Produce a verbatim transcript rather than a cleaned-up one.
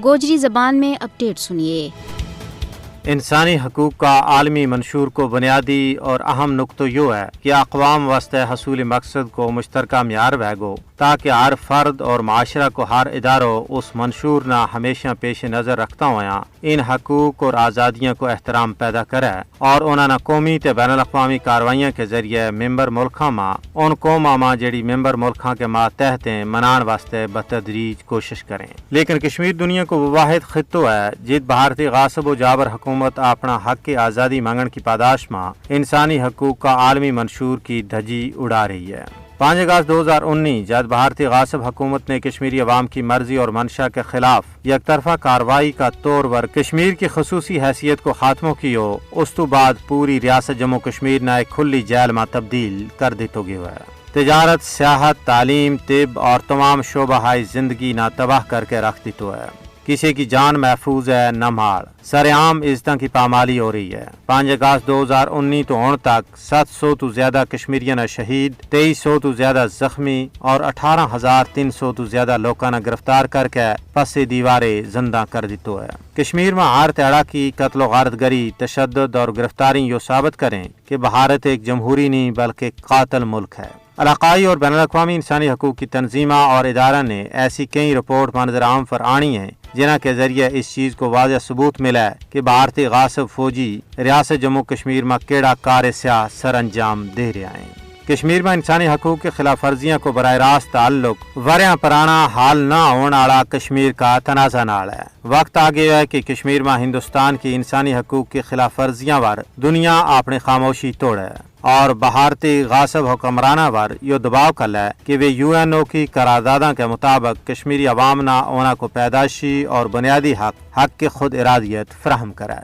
گوجری زبان میں اپڈیٹ سنیے۔ انسانی حقوق کا عالمی منشور کو بنیادی اور اہم نقطو یوہ ہے کہ اقوام واسطے حصول مقصد کو مشترکہ معیار وھے گو، تاکہ ہر فرد اور معاشرہ کو ہر ادارو اس منشور نا ہمیشہ پیش نظر رکھتا ہویا ان حقوق اور آزادیاں کو احترام پیدا کرے اور انہاں نا قومی تے بین الاقوامی کاروائیاں کے ذریعے ممبر ملکاں ما ان قوماں ما جیڑی ممبر ملکاں کے ماتحت ہیں منان واسطے بتدریج کوشش کریں۔ لیکن کشمیر دنیا کو وہ واحد خطو ہے جت بھارتی غاصب و جابر حکومت اپنا حق آزادی مانگن کی پاداش ما انسانی حقوق کا عالمی منشور کی دھجی اڑا رہی ہے۔ پانچ اگست دو ہزار انی جد بھارتی غاصب حکومت نے کشمیری عوام کی مرضی اور منشا کے خلاف یک طرفہ کاروائی کا طور ور کشمیر کی خصوصی حیثیت کو خاتمو کیو، اس تو بعد پوری ریاست جموں کشمیر نا ایک کھلی جیل ما تبدیل کر دیتو گیو ہے۔ تجارت، سیاحت، تعلیم، طب اور تمام شعبہ ہائی زندگی نا تباہ کر کے رکھ دیتو ہے۔ کسے کی جان محفوظ ہے نہ مال۔ سر عام عزتاں کی پامالی ہو رہی ہے۔ پانچ اگست دو ہزار انی تو ہن تک ست سو تو زیادہ کشمیریاں نا شہید، تئی سو تو زیادہ زخمی اور اٹھارہ ہزار تین سو تو زیادہ لوکاں نا گرفتار کر کے پس دیوارے زندہ کر دیتو ہے۔ کشمیر ما ہر تیڑا کی قتل و غارت گری، تشدد اور گرفتاری یوہ ثابت کریں کہ بھارت ایک جمہوری نہیں بلکہ قاتل ملک ہے۔ علاقائی اور بین الاقوامی انسانی حقوق کی تنظیماں اور ادارہ نے ایسی کئی رپورٹ منظر عام پر آنی ہیں جنہاں کے ذریعے اس چیز کو واضح ثبوت ملا ہے کہ بھارتی غاصب فوجی ریاست جموں کشمیر ما کیڑا کار سیاہ سر انجام دے رہیا ہیں۔ کشمیر ما انسانی حقوق کی خلاف ورزیاں کو براہ راست تعلق وریاں پرانا حال نہ ہون آڑا کشمیر کا تنازعہ نال ہے۔ وقت آ گیو ہے کہ کشمیر ما ہندوستان کی انسانی حقوق کی خلاف ورزیاں ور دنیا اپنی خاموشی توڑے اور بھارتی غاصب حکمراناں ور یوہ دباؤ کر لے کہ ویہ یو این او کی قرارداداں کے مطابق کشمیری عوام نا انہاں کو پیدائشی اور بنیادی حق حق کے خود ارادیت فراہم کرے۔